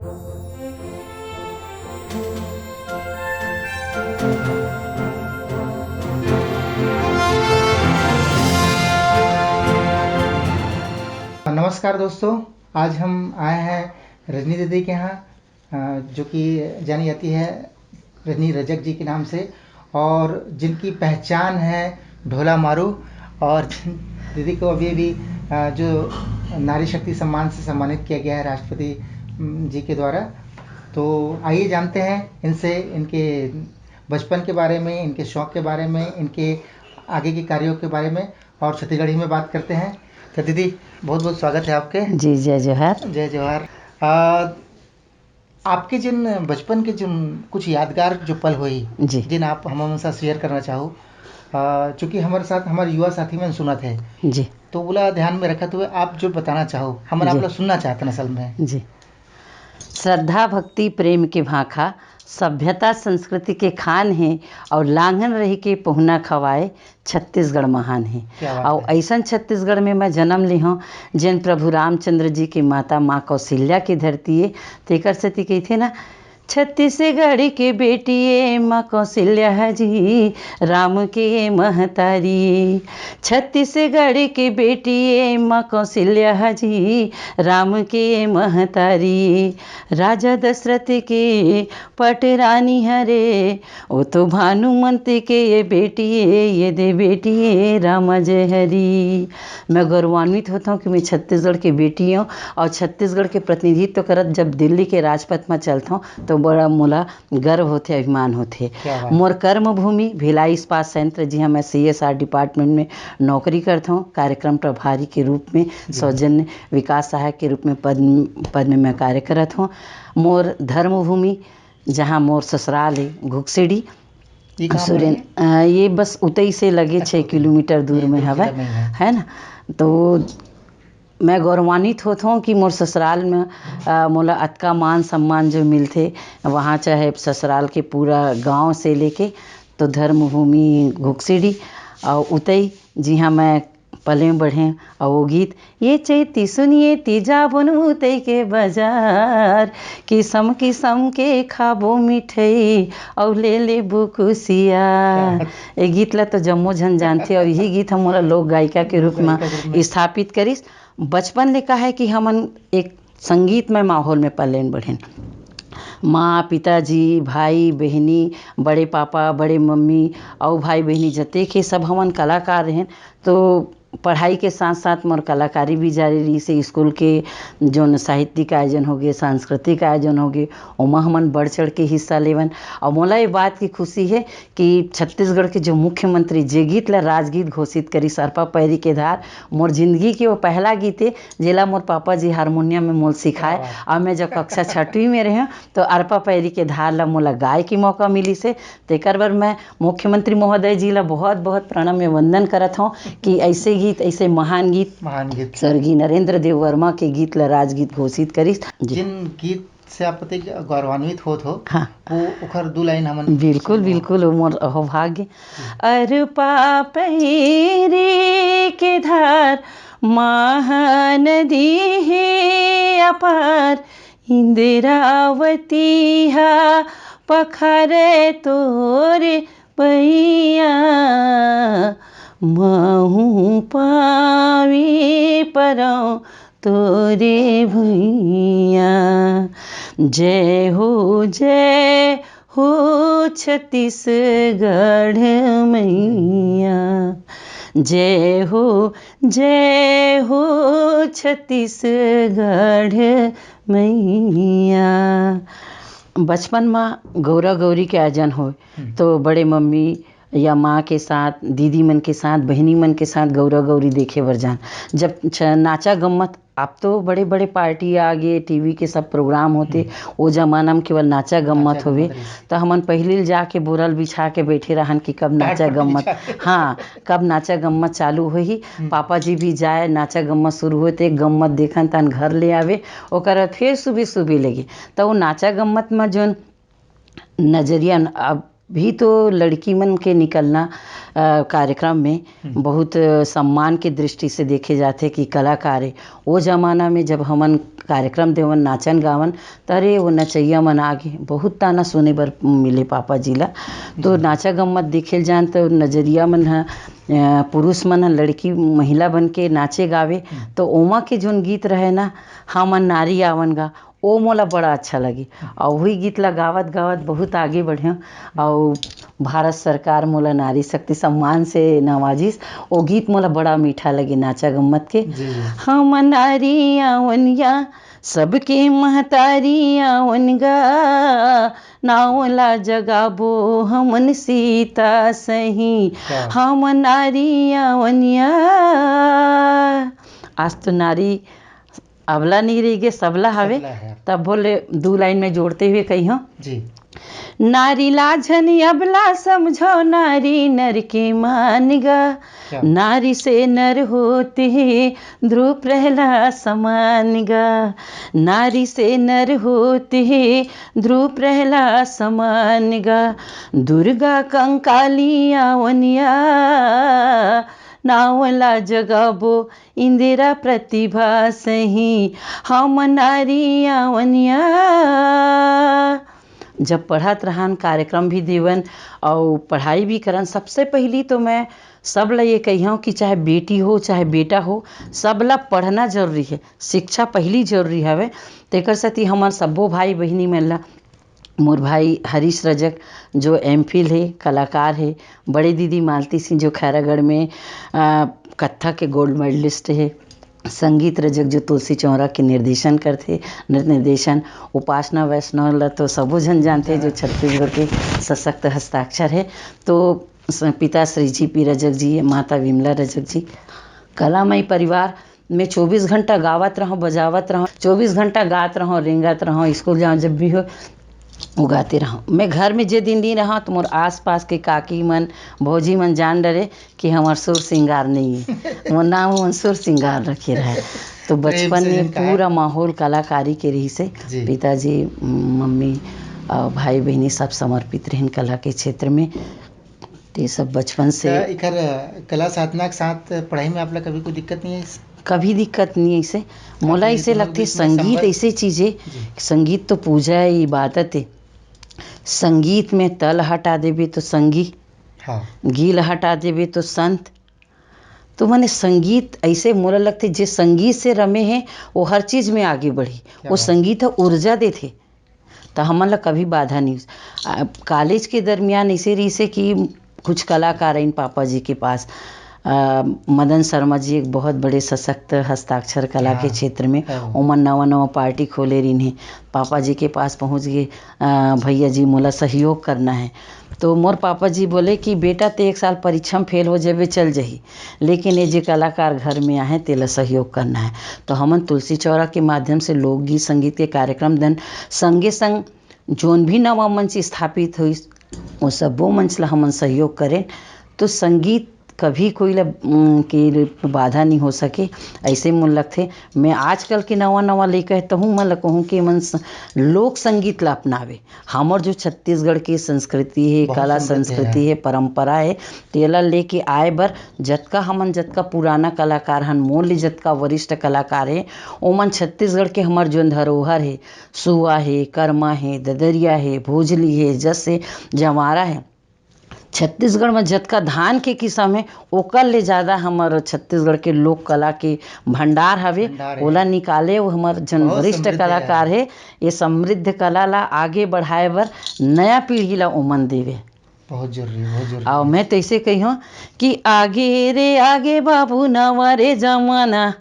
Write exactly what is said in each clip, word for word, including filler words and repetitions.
नमस्कार दोस्तों, आज हम आए हैं रजनी दीदी के यहाँ, अ, जो कि जानी जाती है रजनी रजक जी के नाम से, और जिनकी पहचान है ढोला मारू। और जिन दीदी को अभी भी, अ, जो नारी शक्ति सम्मान से सम्मानित किया गया है राष्ट्रपति, उम, जी के द्वारा। तो आइए जानते हैं इनसे, इनके बचपन के बारे में, इनके शौक के बारे में, इनके आगे के कार्यों के बारे में, और छत्तीसगढ़ी में बात करते हैं। तो दीदी, बहुत बहुत स्वागत है आपके। जी, जय जोहार। जय जोहार। आ, आपके जिन बचपन के जिन कुछ यादगार जो पल हुई, जी। जिन आप हम हमसे शेयर करना चाहो, आ, चूँकि हमारे साथ हमारे युवा साथी मन सुनत हे, जी। तो ओला ध्यान में रखत हुए आप जो बताना चाहो, हमन जी। आप ला सुनना चाहत हन असल में। जी। श्रद्धा, भक्ति, प्रेम के भाखा, सभ्यता, संस्कृति के खान हे, अउ लांघन रहि के पहुना खवाए, छत्तीसगढ़ महान हे। क्या बात अउ है। अइसन छत्तीसगढ़ में मैं जन्म लिहूँ, जेन प्रभु रामचंद्र जी के माता माँ कौशल्या के धरती ए, तेकर सेती कहिथे ना, "छत्तीसगढ़ के बेटी ए माँ कौशल्या जी, राम के महतारी। छत्तीसगढ़ के बेटी ए माँ कौशल्या जी, राम के महतारी। राजा दशरथ के पटरानी हरे, ओ तो भानुमंत के ये बेटी ए, ये दे बेटी ए, रामा जय हरी।" मैं गौरवान्वित होत हूँ कि मैं छत्तीसगढ़ के बेटी हूँ, अउ छत्तीसगढ़ के प्रतिनिधित्व करत जब दिल्ली के राजपथ में चलत हूँ, तो बड़ा मोला गर्व होथे, अभिमान होथे। क्या बात। मोर कर्म भूमि भिलाई इस्पात संयंत्र, जिहाँ मैं CSR department में नौकरी करत हूँ, कार्यक्रम प्रभारी के रूप में, जी। सौजन्य विकास सहायक के रूप में पद, पद में मैं कार्य करत हूँ। मोर धर्म भूमि, जहाँ मोर ससुराल हे, घुकसेड़ी। ये कहाँ पर सुरेन-, है? अ, ये बस उतई से लगे अच्छा, छः उतई। किलोमीटर दूर ये में दूर हवय, जगह में है। है ना? तो मैं गौरवान्वित होत हूँ कि मोर ससुराल में, अ, मोला अतका मान सम्मान जो मिलथे, वहाँ चाहे ससुराल के पूरा गांव से लेके तो धर्मभूमि घुकसेड़ी अउ उतई, जिहाँ मैं पले बढ़े, अउ वो गीत, "ये चैती सुनिए तीजा बनू तई के बाजार, किसम किसम के खाबो मिठई, अउ ले लेबो कुसियार।" ये गीत ला तो जम्मो झन जानथे, अउ यही गीत हम मोला लोक गायिका के रूप में लोक गायिका के रूप में। स्थापित करिस। बचपन ले का है कि हमन एक संगीतमय माहौल में पलेन बढ़ेन। माँ, पिताजी, भाई, बहिनी, बड़े पापा, बड़े मम्मी अउ भाई बहिनी जतेक हे, सब हमन कलाकार रहेन। तो पढ़ाई के साथ-साथ मोर कलाकारी भी जारी रहिस हे। स्कूल के जोन साहित्यिक आयोजन होगे, सांस्कृतिक आयोजन होगे, ओमा हमन बढ़ चढ़ के हिस्सा लेवन। अउ मोला ये बात की खुशी हे कि छत्तीसगढ़ के जो मुख्यमंत्री जे गीत ला राजगीत घोषित करिस, अरपा पैरी के धार, मोर जिंदगी के वो पहला गीत हे, जेला मोर पापा जी हारमोनियम में मोल सिखाए। क्या बात। अउ मैं जब कक्षा छठवीं में रहेंव, तो अरपा पैरी के धार ला मोला गाए के मौका मिलिस हे। तेकर बर मैं मुख्यमंत्री महोदय जी ला बहुत-बहुत प्रणाम, मैं वंदन करत हौं कि ऐसे गीत, ऐसे महान गीत, महान गीत। स्वर्गीय नरेंद्र देव वर्मा के गीत ला राजगीत घोषित करिस। जी। जिन गीत से आप अतेक गौरवान्वित होत हो, हाँ। वो ओखर दू लाइन हमन बिल्कुल, सुनबो। बिल्कुल, वो मोर अहोभाग्य। अरपा पैरी के धार, महानदी हे अपार, इंद्रावती हा पखारे तोरे पैया, महूँ पावे परौं तोरे भुइयाँ। जय हो, जय हो छत्तीसगढ़ मैया। जय हो, जय हो छत्तीसगढ़ मैया। बचपन म गौरा गौरी के आयोजन होय, हम्म। तो बड़े मम्मी या माँ के साथ, दीदी मन के साथ, बहिनी मन के साथ गौरा गौरी देखे बर जान। जब छ-, नाचा गम्मत, अब तो बड़े-बड़े पार्टी आ गे, टीवी के सब प्रोग्राम होथे, हम्म। ओ जमाना म केवल नाचा गम्मत नाचा होवे। गम्मत रहिस। त हमन पहिली ल जाके बोरा ल बिछा के बैठे रहन कि कब नाचा टाट गम्मत, बिछा के। हाँ, कब नाचा गम्मत चालू होही। हम्म। पापा जी भी जाए, नाचा गम्मत शुरू होए, ते गम्मत देखन, तहन घर ले आवे, ओकर बाद फेर सुबे-सुबे लेगे। त ओ नाचा गम्मत म जोन नजरिया न-, अब भी तो लड़की मन के निकलना, अ, कार्यक्रम में हम्म। बहुत, अ, सम्मान के दृष्टि से देखे जाथे कि कलाकार हे। वो जमाना में जब हमन कार्यक्रम देवन, नाचन गावन, त अरे वो नचैया मन आगे, बहुत ताना सुने बर मिले पापा जी ला। तो जी। नाचा गम्मत देखे ल जान तो नजरिया मन ह, अ, पुरुष मन ह लड़की महिला बन के नाचे गावे, हम्म। तो ओमा के जोन गीत रहे ना, हमन नारी आवन गा, ओ मोला बड़ा अच्छा लगे। अउ वही गीत ला गावत गावत बहुत आगे बढ़ेंव। अउ भारत सरकार मोला नारी शक्ति सम्मान से नवाजिस। ओ गीत मोला बड़ा मीठा लगे, नाचा गम्मत के। जी, जी। हम नारी आवनिया, सबके महतारी आवन गा, नाव ला जगाबो हमन सीता सही। क्या? हम नारी आवनिया। आज तो नारी अबला नहीं रह गे, सबला हवे। सबला है। तब बोले दू लाइन में जोड़ते हुए कही हूँ। जी। नारी ला झन अबला समझो, नारी नर के मान गा। क्या? नारी से नर होते हैं, ध्रुव प्रहला समान गा। नारी से नर होते हैं, ध्रुव प्रहला समान गा। दुर्गा कंकाली आवनिया, नाव ला जगाबो इंदिरा प्रतिभा सही, हम नारी आवनिया। जब पढ़त रहन, कार्यक्रम भी देवन अउ पढ़ाई भी करन, सबसे पहली तो मैं सब ला ये कहिहूँ कि चाहे बेटी हो, चाहे बेटा हो, सब ला पढ़ना जरूरी है, शिक्षा पहली जरूरी हवे। तेकर सेती हमर सब्बो भाई बहिनी मन ला, मोर भाई हरीश रजक, जो एम फिल हे, कलाकार हे, बड़े दीदी मालती सिंह, जो खैरागढ़ में, अ, कत्था के गोल्ड मेडलिस्ट हे, संगीत रजक, जो तुलसी चौरा के निर्देशन करथे, नृत्य निर्देशन, उपासना वैष्णव ला तो सबो झन जानथे, जो छत्तीसगढ़ के सशक्त हस्ताक्षर हे। तो स-, पिता श्री जी पी रजक जी, माता विमला रजक जी, कलामय परिवार में चौबीस घंटा गावत रहूं, बजावत रहूं, चौबीस घंटा गात रहूं, रेंगत रहूं, स्कूल जाऊं, जब भी हो, वो गाते रहूं। मैं घर में जे दिन नहीं रहूं, तो मोर आसपास के काकी मन, भौजी मन जान डरे कि हमार सुर सिंगार नहीं है। मोर नाम मन सुर सिंगार रखे रहे। तो प्रेम बचपन से में जिनका है। पूरा माहौल कलाकारी के रही से जी। पिताजी, मम्मी, अ, भाई बहिनी सब समर्पित रहन कला के क्षेत्र में। ते सब बचपन से। त एकर, अ, कला साधना के साथ पढ़ाई में आप ला कभी कोई दिक्कत नहीं है? कभी दिक्कत नहीं है इसे। मोला आपने इसे दोनों लगथे बीच में संगीत संबंध? ऐसे चीज है, जी। संगीत तो पूजा है, इबादत है। संगीत में तल हटा देबे तो संगी, हाँ। गील हटा देबे तो संत। तो माने संगीत ऐसे मोला लगथे, जे संगीत से रमे है, वो हर चीज में आगे बढ़ी। क्या वो बात। संगीत ह ऊर्जा देथे। त हमन ला कभी बाधा नहीं। आ, कॉलेज के दरमियान ऐसे रहिसे कि कुछ कलाकार आइन पापा जी के पास। आ, मदन शर्मा जी एक बहुत बड़े सशक्त हस्ताक्षर कला के हाँ, क्षेत्र में, हाँ। ओमन नवा नवा पार्टी खोले रहिन हे। पापा जी के पास पहुँच गए, आ, "भैया जी, मोला सहयोग करना है।" तो मोर पापा जी बोले कि, "बेटा, ते एक साल परीक्षा में फेल हो जाबे, चल जही, लेकिन ये जे कलाकार घर में आहे, तेला सहयोग करना है।" तो हमन तुलसी चौरा के माध्यम से लोकगीत संगीत के कार्यक्रम दन, संगे संग जोन भी नवा मंच स्थापित होइस, वो सब्बो मंच ला हमन सहयोग करें। तो संगीत कभी कोई ला, उम, के बाधा नहीं हो सके, ऐसे मोला लगथे। मैं आजकल के नवा नवा लइका है, तहूँ मन ला कहूँ कि मन स-, लोक संगीत ला अपनावे। हमर जो छत्तीसगढ़ के संस्कृति है, बहुत कला समृद्ध है। संस्कृति है, परंपरा है, तेला लेके आए बर जतका हमन, जतका पुराना कलाकार हन, मोर ले जतका वरिष्ठ कलाकार है, ओमन छत्तीसगढ़ के हमर जोन धरोहर है, सुआ हे, करमा हे, ददरिया हे, भोजली हे, जस हे, जंवारा हे। छत्तीसगढ़ म जतका धान के किसम हे, ओकर ले जादा हमर छत्तीसगढ़ के लोक कला के भंडार हवे, भंडार हे। ओला निकाले, वो हमर जन बहुत वरिष्ठ समृद्ध कलाकार हे। हे, ये समृद्ध कला ला आगे बढ़ाए बर नया पीढ़ी ला ओमन देवे। बहुत जरूरी, बहुत जरूरी। अउ मैं तो ऐसे कही हूँ कि आगे रे आगे बाबू नवा रे जमाना,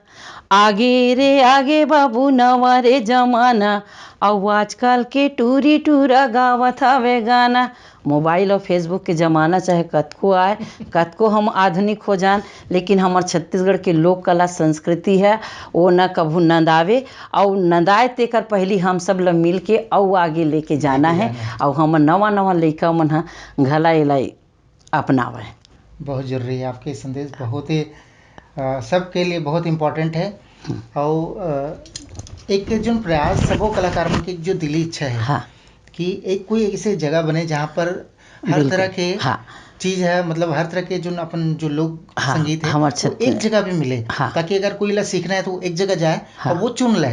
आगे रे आगे बाबू नवा रे जमाना, अउ आजकल के टूरी टूरा गावत हवे गाना। मोबाइल अउ Facebook के जमाना चाहे कतको आए, कतको हम आधुनिक हो जान, लेकिन हमर छत्तीसगढ़ के लोक कला संस्कृति है, वो न कभू नंदावे, अउ नंदाए तेकर पहली हम सब ल मिल के अउ आगे लेके जाना लेके है, जाना है। अउ हमर नवा नवा लइका मन ह घला एला अपनावे। बहुत जरूरी है आपके संदेश, बहुत ही, अ, सबके लिए बहुत important है। हम्म। अउ, अ, एक जो प्रयास सबो कलाकार मन की जो दिली इच्छा है हाँ। कि एक कोई ऐसे जगह बने जहाँ पर हर बिल्कुल। तरह के हाँ। चीज है, मतलब हर तरह के जो अपन जो लोक हाँ, संगीत है, हमर वो छत्तीस- एक जगह पे मिले, हाँ। ताकि अगर कोई ला सीखना है तो वो एक जगह जाए हाँ। और वो चुन ले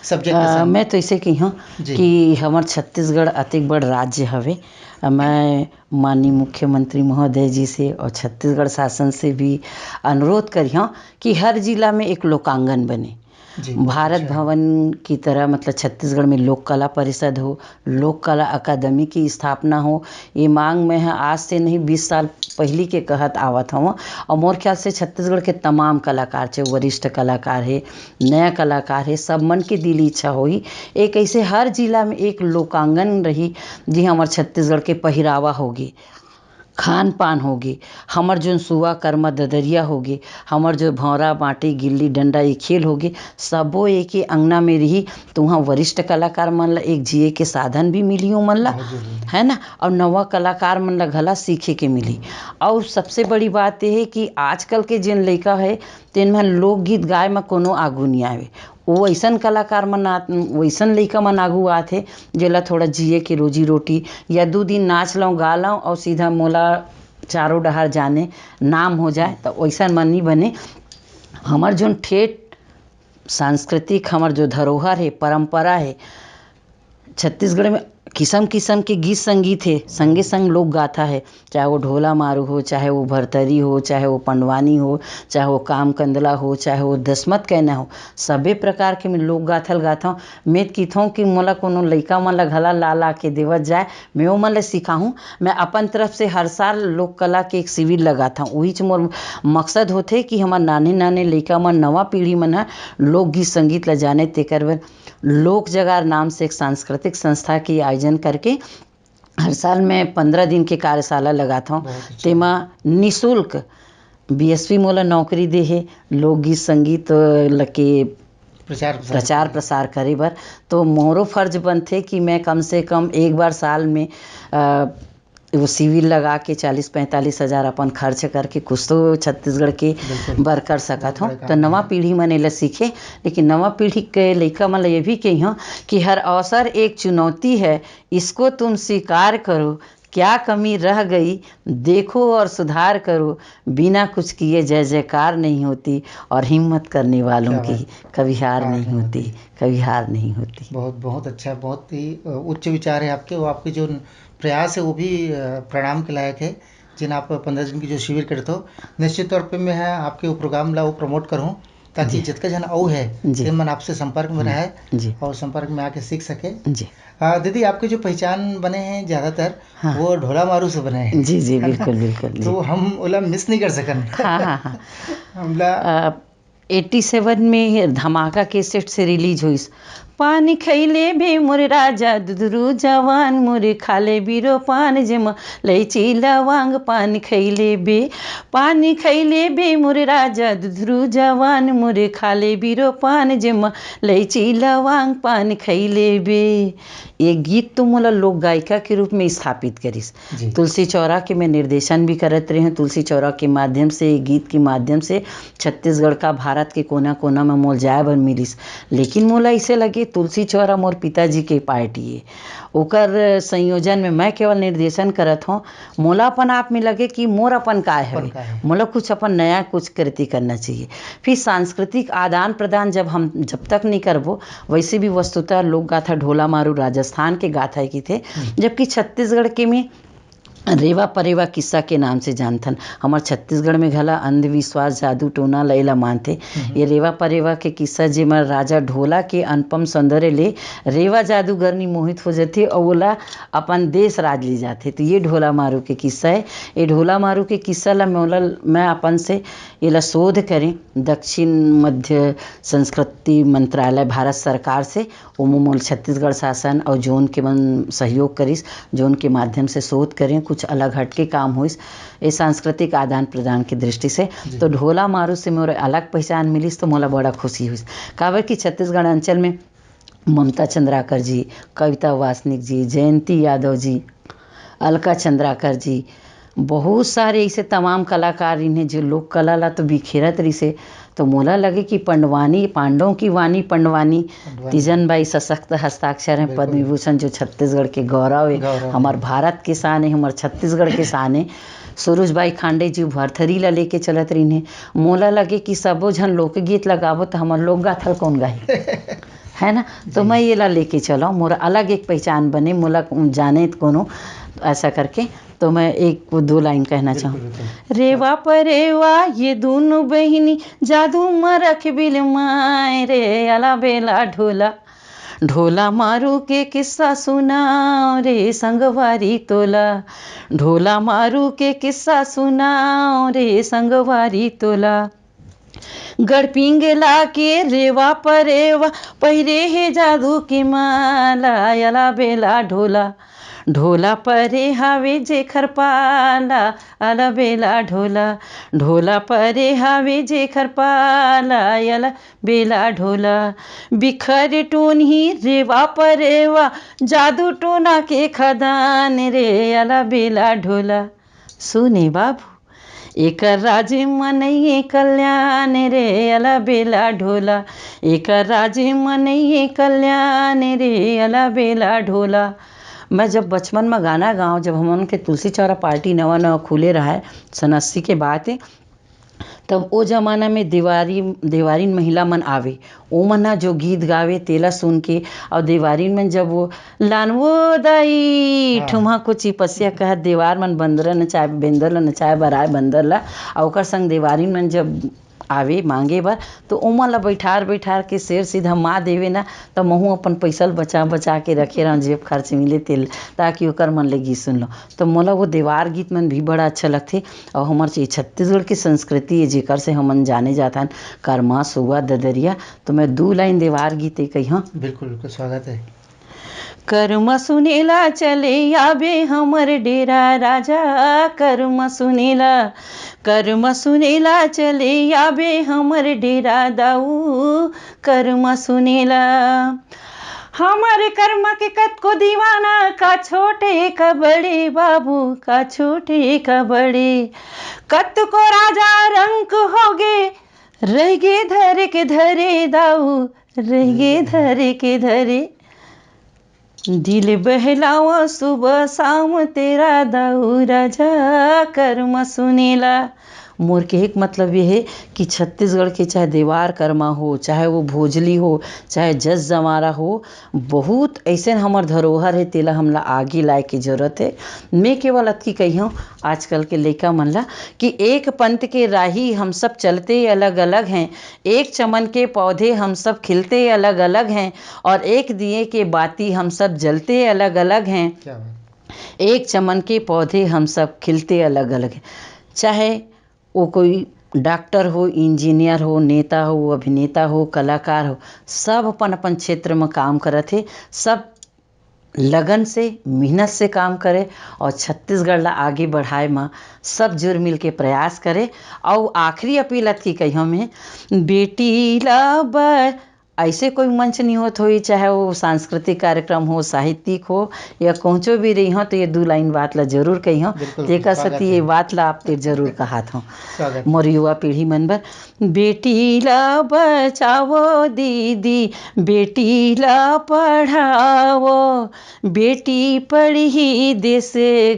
सब्जेक्ट के अ, साथ। मैं तो इसे कही हूँ जी। कि हमर छत्तीसगढ़ अतेक बड़ राज्य हवे। अ, मैं माननीय मुख्यमंत्री महोदय जी से और छत्तीसगढ़ शासन से भी अनुरोध करिहौं कि हर जिला में एक लोकांगन बने। जी, बहुत भारत अच्छा। भवन की तरह, मतलब, छत्तीसगढ़ में लोक कला परिषद हो, लोक कला अकादमी की स्थापना हो। ये मांग मैं ह आज से नहीं, बीस साल पहली के कहत आवत हूँ। और मोर ख्याल से छत्तीसगढ़ के तमाम कलाकार, चाहे वरिष्ठ कलाकार है, नया कलाकार है, सब मन के दिली इच्छा होही, एक ऐसे हर जिला में एक लोकांगन रही, जी, हमर छत्तीसगढ़ के पहिरावा होगी, खान पान होगे, हमर जोन सुआ करमा ददरिया होगे, हमर जो भौंरा बांटी गिल्ली डंडा ये खेल होगे, सबो एके अंगना में रही। तो वहाँ वरिष्ठ कलाकार मन ला एक जिए के साधन भी मिली ओमन ला, बहुत जरूरी। है ना? और नवा कलाकार मन ला घला सीखे के मिली। और सबसे बड़ी बात ये है कि आजकल के जिन लइका है, तेन मन लोकगीत गाए में कोनो आगू नहीं आवे। वो वैसन कलाकार मन आत-, वैसन लइका मन आगू आत हे, जेला थोड़ा जिए के रोजी रोटी, या दू दिन नाच लऊं, गा लऊं और सीधा मोला चारों डहार जाने, नाम हो जाए, तो वैसन मन नहीं बने। हमर जोन ठेठ सांस्कृतिक, हमर जो धरोहर है, परंपरा है, छत्तीसगढ़ में किसम किसम के गीत संगीत हे, संगे संग लोक गाथा हे, चाहे वो ढोला मारू हो, चाहे वो भरतरी हो, चाहे वो पंडवानी हो, चाहे वो काम कंदला हो, चाहे वो दसमत कहना हो, सबे प्रकार के मैं लोक गाथा ल गाथव। मैं किथों कि मोला कोनो लइका मन ला घला ला ला के देवत जाए, मैं ओमन ला सिखाहूँ। मैं अपन तरफ से हर साल लोक कला के एक शिविर लगाथव, उहीच मोर मकसद होथे कि हमर नाने नाने लइका मन, नवा पीढ़ी मन ह लोकगीत संगीत ला जाने, तेकर बर लोक जगार नाम से एक सांस्कृतिक संस्था के आयोजन करके हर साल मैं पंद्रह दिन के कार्यशाला लगाथव। बहुत अच्छा। तेमा निशुल्क बीएसपी मोला नौकरी दे हे, लोकगीत संगीत ल के प्रचार प्रसार प्रचार करे। प्रसार करे बर। तो मोरो फर्ज बनथे कि मैं कम से कम एक बार साल में, अ, वो शिविर लगा के चालीस पैंतालीस हजार अपन खर्च करके कुछ तो छत्तीसगढ़ के बिल्कुल। बर कर सकत हूँ। बड़े काम तो नवा है। पीढ़ी मन एला सीखे, लेकिन नवा पीढ़ी के लइका मन ल ये भी कहिहूँ कि हर अवसर एक चुनौती है, इसको तुम स्वीकार करो, क्या कमी रह गई देखो और सुधार करो, बिना कुछ किए जय जयकार नहीं होती और हिम्मत करने वालों क्या की बात। कभी हार हार नहीं नहीं होती, होती। कभी हार नहीं होती। बहुत, बहुत अच्छा, बहुत ही, अ, उच्च विचार है आपके। वो आपके जो प्रयास है, वो भी, अ, प्रणाम के लायक है, जिन आप पंद्रह दिन की जो शिविर करते हो। निश्चित तौर पे मैं है आपके वो प्रोग्राम ला वो प्रमोट करूँ, ताकि जी। जितका जन अउ है, जी। ते मन आपसे संपर्क में हम्म, रहे जी। और संपर्क में आके सीख सके। जी। अ, दीदी, आपके जो पहचान बने हैं ज़्यादातर, हाँ। वो ढोला मारू से बने हैं। जी, जी, है ना? बिल्कुल, बिल्कुल, जी। तो हम ओला मिस नहीं कर सकन। हाँ, हाँ, हाँ। हमला अ, एटी सेवन में धमाका कैसेट से रिलीज होइस, पानी खैले बे मोर राजा, दुधरू जवान मोर खाले बिरो पान, जेमा लैची लवांग पानी खैले बे, पानी खैले बे मोर राजा, दुधरू जवान मोर खाले बिरो पान, जेमा लैची लवांग पान खैले बे। ये गीत तो मोला लोक गायिका के रूप में स्थापित करिस। जी। तुलसी चौरा के मैं निर्देशन भी करत रहे हूँ। तुलसी चौरा के माध्यम से, गीत के माध्यम से छत्तीसगढ़ का, भारत के कोना-कोना में मोल जाए बर मिलिस। लेकिन मोला ऐसे लगे, तुलसी चौरा मोर पिताजी के पार्टी है, ओकर संयोजन में मैं केवल निर्देशन करत हूँ। मोला अपन आप में लगे कि मोर अपन काय अपन हवे, काय हवे। मोला कुछ अपन नया कुछ कृति करना चाहिए। फिर सांस्कृतिक आदान प्रदान जब हम, जब तक नहीं करबो, वैसे भी वस्तुतः लोक गाथा ढोला मारू राजस्थान के गाथा है की थे, हम्म। जबकि छत्तीसगढ़ के में रेवा परेवा किस्सा के नाम से जानथन। हमर छत्तीसगढ़ में घला अंधविश्वास, जादू टोना ल एला मानथे। हम्म। ये रेवा परेवा के किस्सा, जेमा राजा ढोला के अनुपम सौंदर्य ले रेवा जादूगरनी मोहित हो जथे और ओला अपन देश राज ले जाथे। तो ये ढोला मारू के किस्सा है। ये ढोला मारू के किस्सा ला मोला, मैं अपन से एला शोध करें दक्षिण मध्य संस्कृति मंत्रालय भारत सरकार से। ओमो मोल छत्तीसगढ़ शासन और जोन के मन सहयोग करिस, जोन के माध्यम से शोध करें, कुछ अलग हटके काम होइस, ये सांस्कृतिक आदान प्रदान की दृष्टि से। जी। तो ढोला मारू से मोर अलग पहचान मिलिस, तो मोला बड़ा खुशी होइस। काबर कि छत्तीसगढ़ अंचल में ममता चंद्राकर जी, कविता वासनिक जी, जयंती यादव जी, अलका चंद्राकर जी, बहुत सारे ऐसे तमाम कलाकार इन्हें जो लोक कला ला तो बिखेरत रहिसे, तो मोला लगे कि पंडवानी, पांडवों की वाणी पंडवानी, पंडवानी। तीजन बाई सशक्त हस्ताक्षर है, बिल्कुल। पद्म विभूषण जो छत्तीसगढ़ के गौरव है, गौरव है। हमार भारत के शान है, हमार छत्तीसगढ़ के शान है। सुरुज बाई खांडे जी भरथरी ला लेके चलत रहिन हे। मोला लगे कि सबो झन लोकगीत लगाबो त हमर लोक गाथा ल कौन गाही? है ना? तो जी। मैं ये ला लेके चलो, मोर अलग एक पहचान बने, मोला जाने त कोनो, ऐसा करके। तो मैं एक दो लाइन कहना बिल्कुल, चाहूँ। बिल्कुल। रेवा परेवा ये दोनों बहिनी, जादू म रख बिल माय रे, अला बेला ढोला। ढोला मारू के किस्सा सुनाओ रे संगवारी तोला। ढोला मारू के किस्सा सुनाओ रे संगवारी तोला। गढ़पिंगला के रेवा परेवा, पहिरे हे जादू के माला, अला बेला ढोला। ढोला परे हावे जेखर पाला, अला बेला ढोला। ढोला परे हावे जेखर पाला, अला बेला ढोला। बिखर टोनही रेवा परेवा, जादू टोना के खदान रे, अला बेला ढोला। सुने बाबू, एकर राज म नइये कल्याण रे, अला बेला ढोला। एकर राज म नइये कल्याण रे, अला बेला ढोला। मैं जब बचपन म गाना गाँव, जब हमन के तुलसी चौरा पार्टी नवा नवा खुले रहय, सन अस्सी के बात ए, तब ओ जमाना में देवारी, देवारिन महिला मन आवे, ओमन ह जो गीत गावे तेला सुन के, अउ देवारिन मन जब वो लानवो दाई हाँ। ठुमहा को चिपसिया कहत देवार मन बंदर नचाए, बेंदर ल नचाए बर आए बंदर ल, अउ ओकर संग देवारिन मन जब आवे मांगे बर, तो ओमन ल बैठार बैठार के शेर सीधा मा देवे ना, त महू अपन पैसा ल बचा बचा के रखे रहूं, जेब खर्च मिले तेल, ताकि ओकर मन ले गीत सुन लो। तो मोला वो देवार गीत मन भी बड़ा अच्छा लगथे। अउ हमर ये छत्तीसगढ़ के संस्कृति हे, जेकर से हमन जाने जाथन, करमा, सुआ, ददरिया, तो मैं दू लाइन देवार गीत ए कहिहूँ। बिल्कुल, बिल्कुल, स्वागत है। करमा सुनेला चले आबे हमर डेरा राजा, करमा सुनेला, करमा सुनेला चले आबे हमर डेरा दाऊ, करमा सुनेला। हमर करमा के कतको दीवाना, का छोटे का बड़े बाबू, का छोटे का बड़े, कतको राजा रंक होगे, रहिगे धरे के धरे दाऊ, रहिगे धरे के धरे। दिल बहलावा सुबह शाम तेरा दाऊ राजा, करमा सुनेला। मोर कहे के मतलब ये हे कि छत्तीसगढ़ के चाहे देवार करमा हो, चाहे वो भोजली हो, चाहे जस जंवारा हो, बहुत अइसन हमर धरोहर हे, तेला हमला आगे लाए के जरूरत हे। मैं केवल अतकी कहिहूँ आजकल के लइका मन ला कि एक पंथ के राही हम सब चलते अलग-अलग हैं, एक चमन के पौधे हम सब खिलते अलग-अलग हैं और एक दिए के बाती हम सब जलते अलग-अलग हैं। क्या बात। एक चमन के पौधे हम सब खिलते अलग-अलग हैं। चाहे वो कोई डॉक्टर हो, इंजीनियर हो, नेता हो, अभिनेता हो, कलाकार हो, सब अपन-अपन क्षेत्र म काम करत हे। सब लगन से, मेहनत से काम करे और छत्तीसगढ़ ला आगे बढ़ाए म सब जुर मिल के प्रयास करे। अउ आखिरी अपील अतकी कहिहूँ मैं, बेटी ला ब-, ऐसे कोई मंच नहीं होत होई, चाहे वो सांस्कृतिक कार्यक्रम हो, साहित्यिक हो या कहूँचो भी रही हो, तो ये दू लाइन बात ला जरूर कहिहूँ। बिल्कुल, तेकर स्वागत सेती ये है। बात ला आप ते जरूर कहात हूँ। स्वागत। मोर युवा पीढ़ी मन बर, बेटी ला बचाओ दीदी, बेटी ला पढ़ाओ, बेटी पढ़ही देश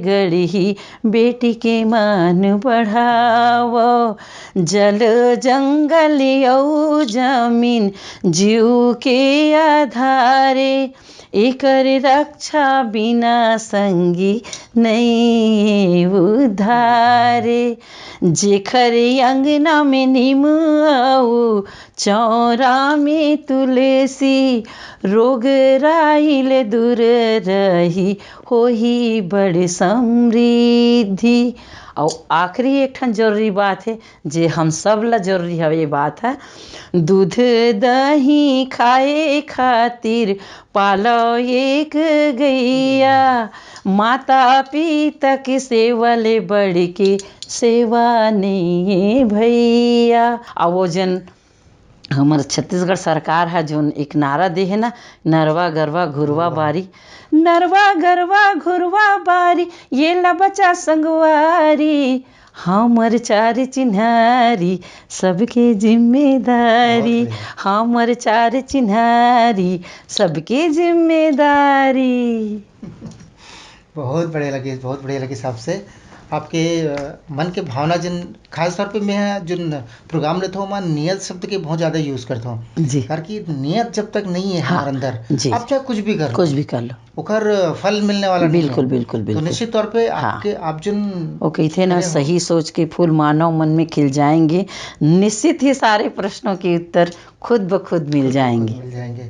गढ़ही, बेटी के मान बढ़ाओ। जल जंगल अउ जमीन जीव के आधारे, एकर रक्षा बिना संगी नइ उधारे। जेखर अंगना में नीम अउ चौरा में तुलसी, रोग राई ले दूर रही, होही बड़ समृद्धि। अउ आखिरी एक ठन जरूरी बात हे, जे हम सब ला जरूरी हवे, ये बात हे, दूध दही खाए खातिर पालो एक गैया, माता पिता के सेवा ले बढ़ के सेवा नइये भैया। अउ वो जन हमर छत्तीसगढ़ सरकार ह जोन एक नारा दे हे ना, नरवा गरवा घुरवा बारी, नरवा गरवा घुरवा बारी, ये ला बचा संगवारी, हमर चार चिन्हारी, सबके जिम्मेदारी। बहुत बढ़िया। हमर चार चिन्हारी, सबके जिम्मेदारी। बहुत बढ़िया लगे, बहुत बढ़िया लगे साहब से। आपके, अ, मन के भावना जिन, खास तौर पे मैं जिन प्रोग्राम लेता हूँ, वहाँ नियत शब्द के बहुत ज़्यादा यूज़ करता हूँ। जी। कारण कि नियत जब तक नहीं है हाँ, हमारे अंदर, जी। आप चाहे कुछ भी कर लो, कुछ भी कर लो। ओकर फल मिलने वाला नहीं है। बिल्कुल, बिल्कुल, तो बिल्कुल। निश्चित तौर पे हाँ। आपके, आप जिन वो कहते हैं ना, करे हो। सही सोच के फूल मानव मन में खिल जाएंगे। निश्चित ही सारे प्रश्नों के उत्तर खुद ब खुद मिल जाएंगे। मिल जाएंगे।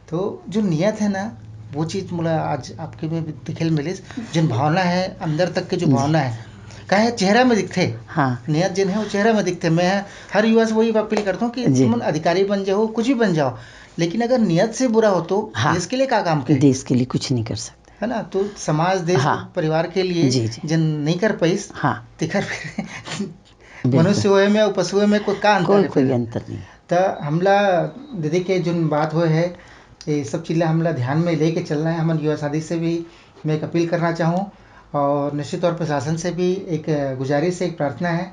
तो जो नियत है ना, वो चीज़ मोला आज आपके में भी दिखे ल मिलिस। जिन भावना है, अंदर तक के जो जी। भावना है, काहे चेहरा में दिखते। हाँ। नियत जिन है, वो चेहरा में दिखते। मैं हर युवा से वही अपील करता हूँ कि जी। तुम अधिकारी बन जाओ, कुछ भी बन जाओ, लेकिन अगर नियत से बुरा हो तो हाँ। देश के लिए क्या काम के? देश के लिए कुछ नहीं कर सकते। है ना? तो समाज, देश, हाँ। परिवार के लिए जी, जी। जिन नहीं कर पाइस, हाँ। तेकर फिर बिल्कुल। मनुष्य होए में अउ पशु होए में कोई का अंतर कोई, है कोई फिर? अंतर नहीं। त हमला दीदी के जोन बात होए है, ये सब चीज ला हमला ध्यान में लेके चलना है। हमन युवा साथी से भी मैं एक अपील करना चाहूँ और निश्चित तौर पर शासन से भी एक गुजारिश है, एक प्रार्थना है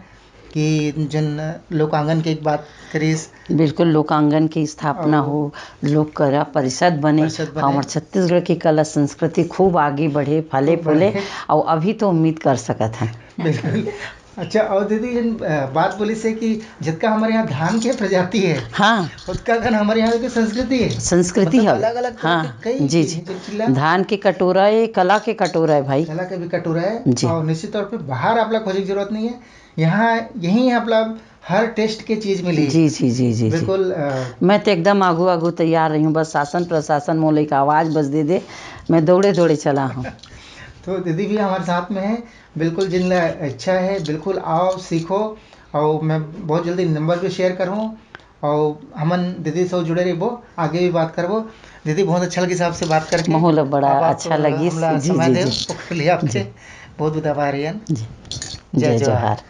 कि जिन लोकांगन के एक बात करिस। बिल्कुल, लोकांगन की स्थापना और हो, लोक कला परिषद बने, परिषद बने। हमर छत्तीसगढ़ की कला संस्कृति खूब आगे बढ़े, फले खूब फूले, बढ़े। और अभी तो उम्मीद कर सकत हैं। बिल्कुल। अच्छा, और दीदी, जिन, अ, बात बोलिस कि जितका हमारे यहाँ धान के प्रजाति है, हाँ। उतका अकन हमारे यहाँ के संस्कृति है। संस्कृति मतलब, है। अलग-अलग तरह हाँ, के कई जी, चीज जी। है, जिन चीज ला धान के कटोरा है, कला के कटोरा है भाई। कला के भी कटोरा है। जी। और निश्चित तौर पे बाहर आपला खोजे की जरूरत नहीं है, यहाँ यहीं आपला हर टेस्ट के चीज मिली। जी, जी, जी, जी, जी। बिल्कुल, अ, मैं तो एकदम आगू आगू तैयार रही हूँ, बस शासन प्रशासन मोला एक आवाज बस दे दे, मैं दौड़े दौड़े चला हूँ। तो दीदी भी हमारे साथ में है, बिल्कुल, जिन ला इच्छा है, बिल्कुल आओ, सीखो, और मैं बहुत जल्दी नंबर भी शेयर करूँ, और हमन दीदी से जुड़े रहिबो, आगे भी बात करबो। दीदी, बहुत अच्छा लगिस आपसे बात करके। मोला बड़ा आप, अच्छा अ, लगिस। हमला जी, समय जी, देव, जी। ओकर लिए आपके जी। बहुत बहुत आभार, यार। जी। जय जय जोहार। जोहार।